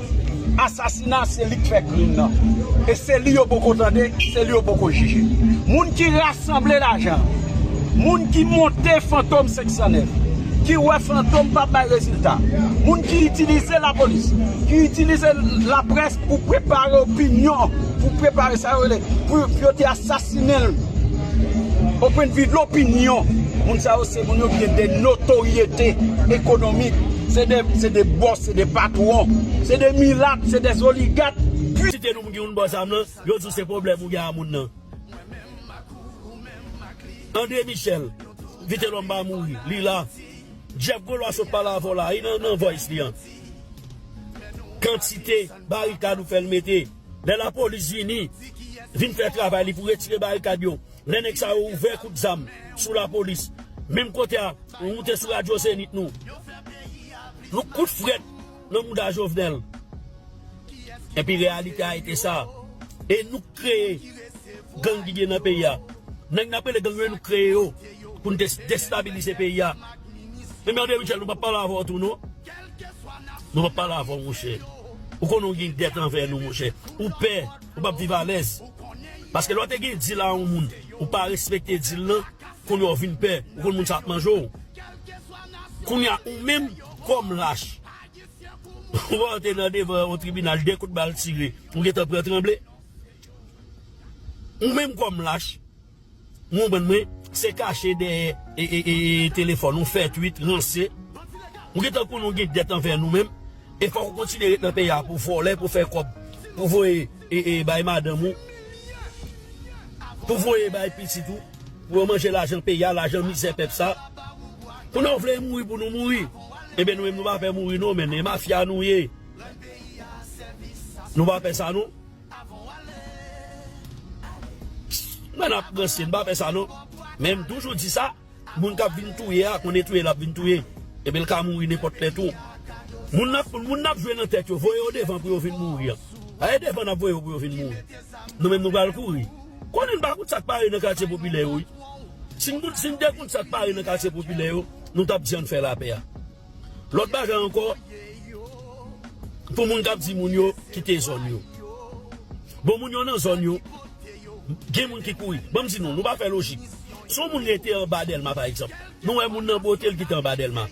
asasina, se li k fè krim nan. E se li yo poko tande, se li yo poko jije. Moun ki rasanble lajan, moun ki monte Fantom senk san nèf, ki wè Fantom p ap bay rezilta, moun ki itilize lapolis, ki itilize laprès pou prepare opinyon, pou prepare sa yo rele, pou, pou yo te asasinen l. O pwennvi lopinyon, moun sa yo se moun yo ki gen de notoryete ekonomik, Se de, se de bòs, se de patwon, se de milat, se de oligat. Site non moun ki moun bò zam nan, yo di w se pwoblèm ou gen a moun nan. André Michel, Vitelòm pa mouri, li la. Jeff Golois sot pale avè w la, li nan, nan voice li an. Kantite barikad ou fè l mete. Lè lapolis vini, vin fè travay li pou retire barikad yo. Lè nèg sa yo ouvè kout zam sou lapolis. Menm kote a, nou moute sou radyo Zenith nou. Nou kout frèt nan mouda Jovenel. Epi reyalite a ete sa. E nou k kreye gang ki gen nan peyi a. Nèg n ap rele gang yo, nou k kreye yo pou n des-, destabilize peyi a. Men André Michel, nou p ap pale avè w tou non. Nou p ap pale avè w, monchè. Ou konnen w gen dèt anvè nou, monchè. Ou pè, ou p ap viv alèz. Paske lè w te gen dil a yon moun, ou pa respekte dil lan, kounye a w vin pè, ou konn moun sa ap manje w. Kounye a, ou menm, kòm lach, ou antre nan devan yon tribinal, de kout bal tire, ou gentan pran tranble. Ou menm kòm lach, ou konprann mwen, se kache dèyè e, e, e, e telefòn, ou fè twit, ranse. Ou gentan konnen w gen dèt anvè nou menm. E fòk ou kontinye ret nan peyi a pou vòlè, pou fè kòb, pou voye e, e, bay madanm ou, pou voye bay pitit ou, pou yo manje lajan peyi a, lajan mizè pèp sa. Kounye a w vle mouri pou nou mouri. Ebyen nou menm nou pa pè mouri non, men e mafya nou ye. Nou pa pè sa non. Mwen ap ranse, n pa fè sa non. Men m toujou di sa, moun k ap vin touye a, konnen touye l ap vin touye. Ebyen l ka mouri nenpòt lè tou. Moun n ap, moun n ap jwe nan tèt yo, voye yo devan pou yo vin mouri an. A e devan n ap voye yo pou yo vin mouri. Nou menm nou pral kouri. Konnen n pa konn sa k pare nan katye popilè yo, wi. Si n konn, si n te konn sa k pare nan katye popilè yo, nou t ap di ann fè lapè a. Lòt bagay ankò, pou moun k ap di moun yo kite zòn yo. Bon, moun yo nan zòn yo, gen moun ki kouri. Ban m di nou, nou pa fè lojik. Si yon moun rete anba Dèlma, pa egzanp, nou wè moun nan bwote l kite anba Dèlma.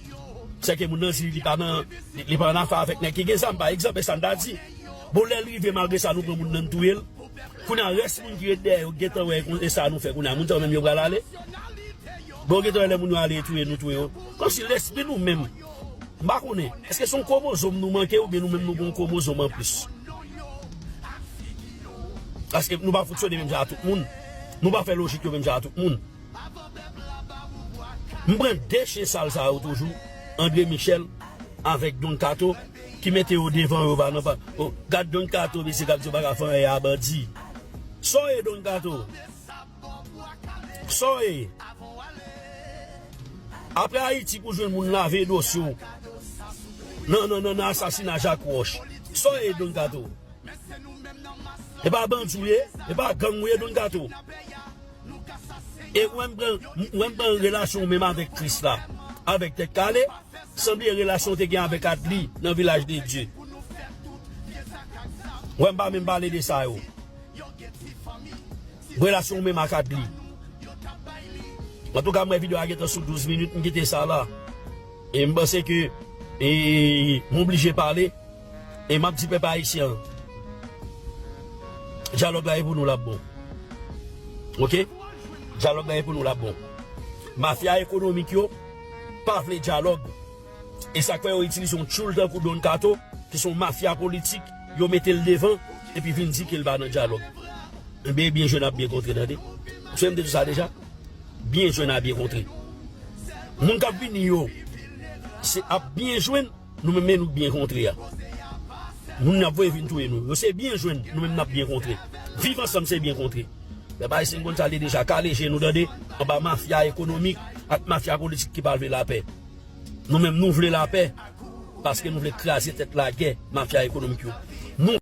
Sèke moun nan di li pa nan, li, li pa nan afè avèk nèg ki gen zam, pa egzanp, e sa n ta di. Bon, lè l rive, malgre sa, nou pran moun nan, n touye l. Kounye a, rès moun ki ret dèyè yo gentan wè e sa nou fè kounye a. Moun sa yo menm yo pral ale. Bon, gentan wè lè moun yo ale touye, nou touye yo. Kòmsi lespri nou menm. M pa konnen. Èske se yon kwomozòm nou manke oubyen nou menm nou gen yon kwomozòm anplis? Paske nou pa fonksyone menm jan a tout moun. Nou pa fè lojik yo menm jan a tout moun. M pran de chen sal sa yo toujou, André Michel avèk Don Kato, ki mete yo devan yo pa nan pa. Oh, gad Don Kato, mesye k ap di yo pa ka fè anyen a bandi. Sa w ye, Don Kato? Sa w ye? Apre Ayiti pou jwenn moun lave dosye w nan, nan, nan, nan asasina Jacques Roche. Sa w ye, Don Kato? E pa bandi w ye, e pa gang ou ye, Don Kato. E w wè m pran, w wè m pran relasyon w menm avèk Kris la, avèk Tèt Kale, sanble relasyon w te gen avèk Adli nan Vilaj de Dye. W wè m pa menm pale de sa yo. Relasyon w menm ak Adli. Antouka, m wè videyo a gentan sou douz minit, m kite sa la. E m panse ke, e, m oblije pale. E m ap di pèp ayisyen an, dyalòg la e pou nou l ap bon. Oke? Dyalòg la e pou nou l ap bon. Mafya ekonomik yo pa vle dyalòg. E sa k fè yo itilize yon tchoul tankou Don Kato, ki se yon mafya politik, yo mete l devan, epi vin di ke l pa nan dyalòg. Ebyen, byen jwenn ap byen kontre, tande. Ou sonje m te di sa deja? Byen jwenn ap byen kontre. Moun k ap vini yo, se ap byen jwenn, nou menm men nou k byen kontre a. Moun n ap voye vin touye nou, yo se byen jwenn, nou menm n ap byen kontre. Viv ansanm se byen kontre. Pèp ayisyen konn sa li deja, kale je nou, tande, anba mafya ekonomik ak mafya politik ki pa vle lapè. Nou menm nou vle lapè, paske nou vle kraze tèt lagè mafya ekonomik yo. Nou